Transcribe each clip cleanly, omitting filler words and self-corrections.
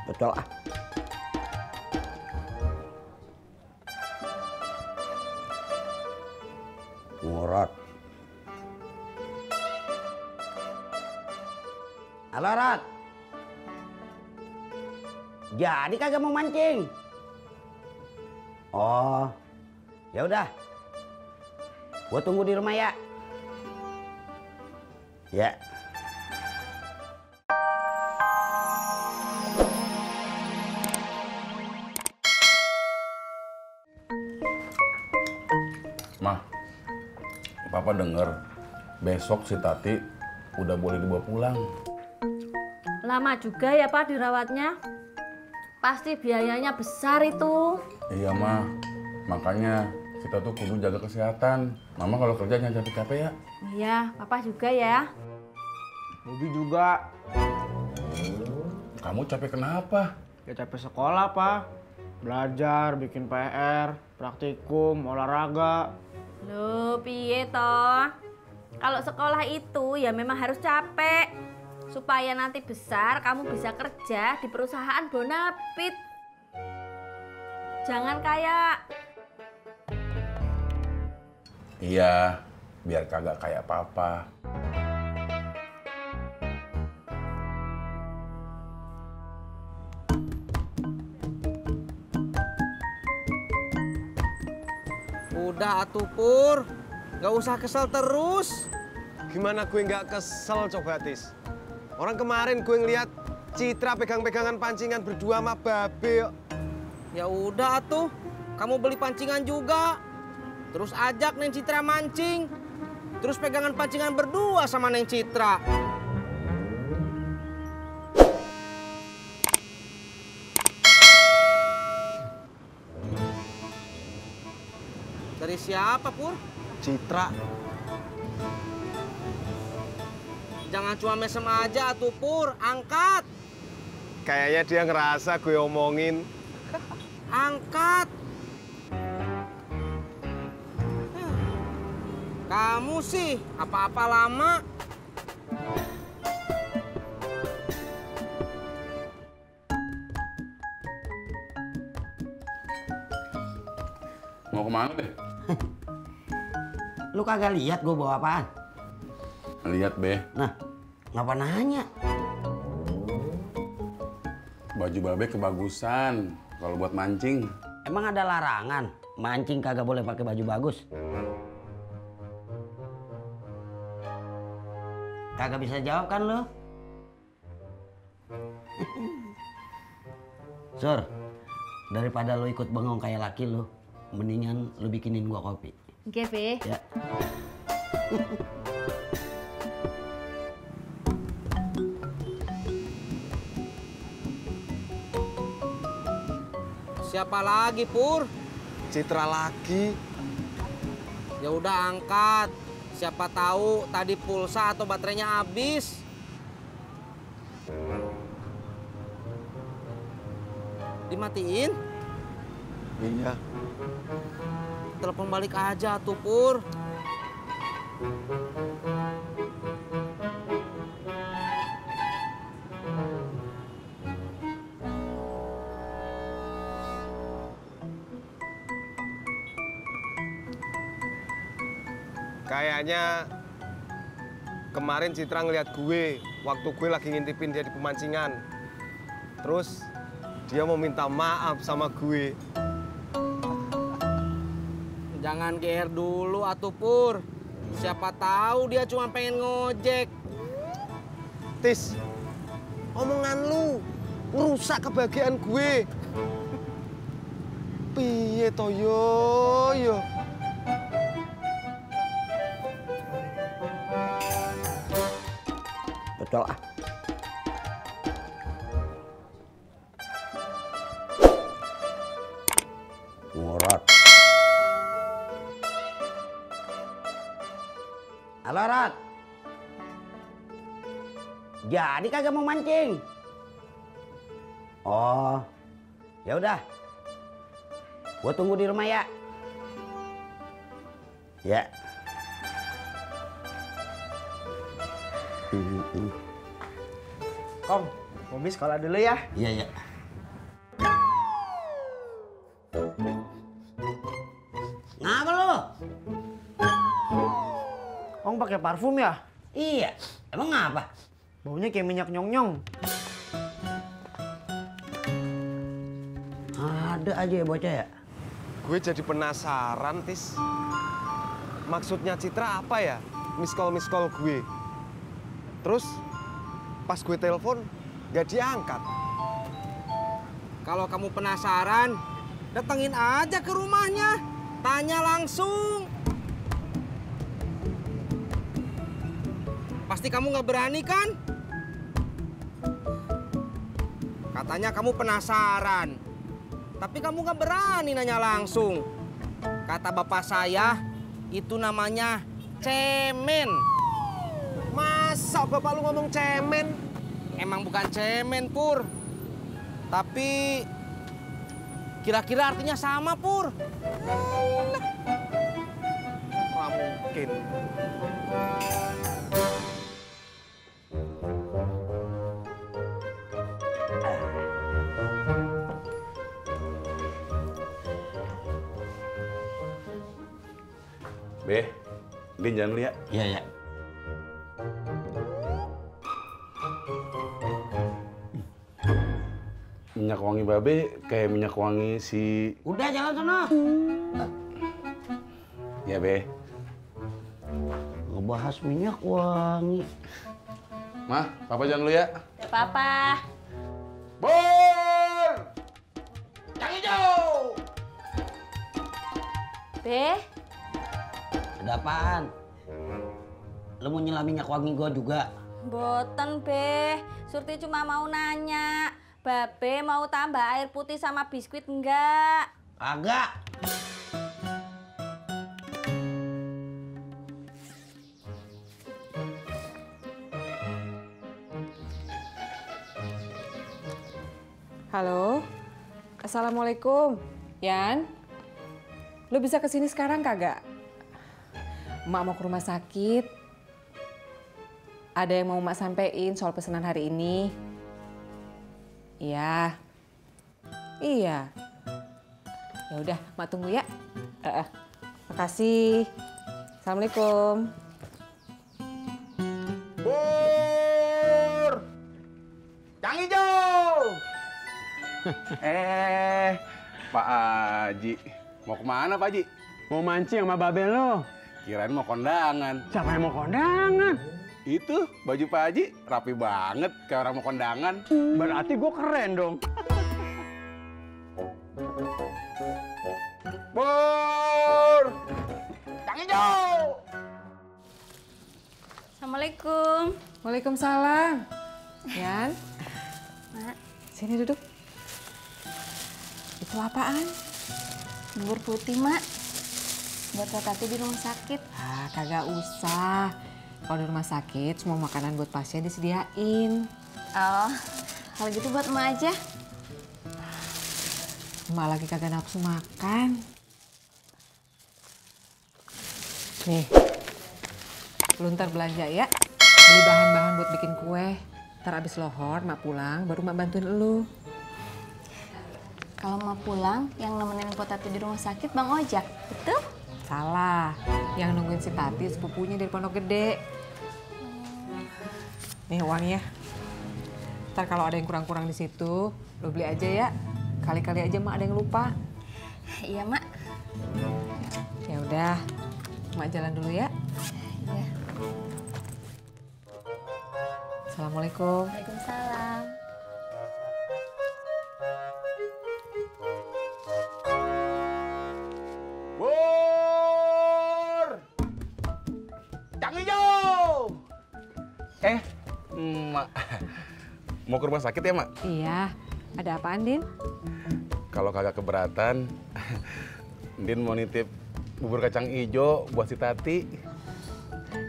Betul ah. Murad. Halo Rod. Jadi kagak mau mancing? Oh, ya udah. Gua tunggu di rumah ya. Ya. Mah, Papa denger besok si Tati udah boleh dibawa pulang. Lama juga ya Pak dirawatnya? Pasti biayanya besar itu. Iya mah, makanya kita tuh kudu jaga kesehatan. Mama kalau kerja jangan capek-capek ya. Iya, Papa juga ya. Bobby juga. Kamu capek kenapa? Ya capek sekolah, Pak. Belajar, bikin PR, praktikum, olahraga. Loh, piye toh? Kalau sekolah itu ya memang harus capek. Supaya nanti besar kamu bisa kerja di perusahaan Bonafit. Jangan kayak... Iya, biar kagak kayak Papa. Udah atuh Pur, gak usah kesel terus. Gimana gue nggak kesel coba Tis? Orang kemarin gue ngeliat Citra pegang-pegangan pancingan berdua sama Babe yuk. Ya udah atuh, kamu beli pancingan juga. Terus ajak Neng Citra mancing. Terus pegangan pancingan berdua sama Neng Citra. Dari siapa Pur? Citra, Jangan cuma mesem aja atuh Pur, angkat. kayaknya dia ngerasa gue omongin. Angkat. Kamu sih apa-apa lama. Mau kemana deh? Lu kagak lihat gua bawa apaan? Lihat Be, Nah, ngapa nanya? baju Babe kebagusan kalau buat mancing. Emang ada larangan mancing kagak boleh pakai baju bagus? Kagak bisa jawab kan lu? Sur, daripada lu ikut bengong kayak laki lu, mendingan lu bikinin gua kopi. Oke, Be. Ya. Siapa lagi Pur? Citra lagi. Ya udah angkat. Siapa tahu tadi pulsa atau baterainya habis. Dimatiin? Iya. Telepon balik aja tuh Pur. Kayaknya kemarin Citra ngeliat gue waktu gue lagi ngintipin dia di pemancingan. Terus dia mau minta maaf sama gue. Jangan GR dulu atuh Pur. Siapa tahu dia cuma pengen ngojek. Tis, omongan lu ngerusak kebahagiaan gue. Piye to yo? Betul ah. Murad. Halo Rod. Jadi kagak mau mancing? Oh, ya udah. Gua tunggu di rumah ya. Ya. Kom, Bobby sekolah dulu ya. Iya ya. pakai parfum ya? Iya, emang apa? Baunya kayak minyak nyong-nyong. Ada aja ya bocah ya? Gue jadi penasaran, Tis. Maksudnya Citra apa ya? Miss call gue. Terus pas gue telepon gak diangkat. Kalau kamu penasaran, datengin aja ke rumahnya. Tanya langsung. Pasti kamu nggak berani kan? Katanya kamu penasaran. Tapi kamu nggak berani nanya langsung. Kata bapak saya, itu namanya cemen. Masa bapak lu ngomong cemen? Emang bukan cemen, Pur. Tapi kira-kira artinya sama, Pur. Nggak mungkin. Be, Din jangan dulu ya. Iya, ya. Minyak wangi babe kayak minyak wangi si... Udah jalan sana. Ya Be. Ngebahas minyak wangi. Mah, papa jangan dulu ya. Ya papa. Bor! Yang hijau! Be, Ada apaan? Lo mau nyelam minyak wangi gua juga? boten Be. Surti cuma mau nanya. Babe mau tambah air putih sama biskuit enggak? Agak. Halo, assalamualaikum, Yan. Lu bisa kesini sekarang kagak? Emak mau ke rumah sakit. Ada yang mau emak sampein soal pesanan hari ini? Iya. Iya. Ya udah, emak tunggu ya. Makasih. Assalamualaikum. Bor! Yang hijau! Pak Haji. Mau kemana Pak Haji? Mau mancing sama babe lo. Kirain mau kondangan. Siapa yang mau kondangan? Itu baju Pak Haji rapi banget kayak orang mau kondangan. Berarti gue keren dong. Bor! Yang hijau! Assalamualaikum. Waalaikumsalam. Yan, Mak, sini duduk. Itu apaan? bubur putih, Mak. Buat Tati di rumah sakit. Ah, kagak usah. Kalau di rumah sakit, semua makanan buat pasien disediain. Oh, kalau gitu buat emak aja. Emak lagi kagak nafsu makan. Nih, lu ntar belanja ya. Beli bahan-bahan buat bikin kue. Ntar abis lohor, emak pulang, baru emak bantuin lu. Kalau mau pulang, yang nemenin Pok Tati di rumah sakit Bang Ojak, betul? Salah, yang nungguin si Tati sepupunya dari Pondok Gede. Nih uangnya. Ntar kalau ada yang kurang-kurang di situ, lo beli aja ya. Kali-kali aja mak ada yang lupa. Iya, Mak. Ya udah, mak jalan dulu ya. Iya. Assalamualaikum. Waalaikumsalam. Bor! Yang hijau! Emak. Mau ke rumah sakit ya, Mak? Iya, ada apaan, Din? Kalau kagak keberatan, Din mau nitip bubur kacang hijau buat si Tati.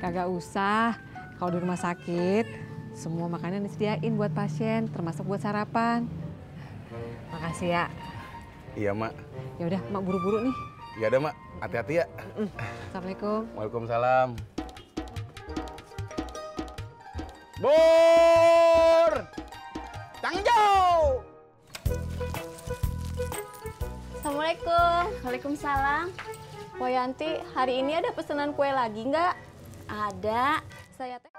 Kagak usah. Kalau di rumah sakit, semua makanan disediain buat pasien, termasuk buat sarapan. Makasih ya. Iya, Mak. Ya udah, mak buru-buru nih. Ya ada, Mak. Hati-hati ya. Assalamualaikum. Waalaikumsalam. Bor! Yang hijau! Assalamualaikum. Waalaikumsalam. Po Yanti, hari ini ada pesanan kue lagi nggak? Ada. Saya teh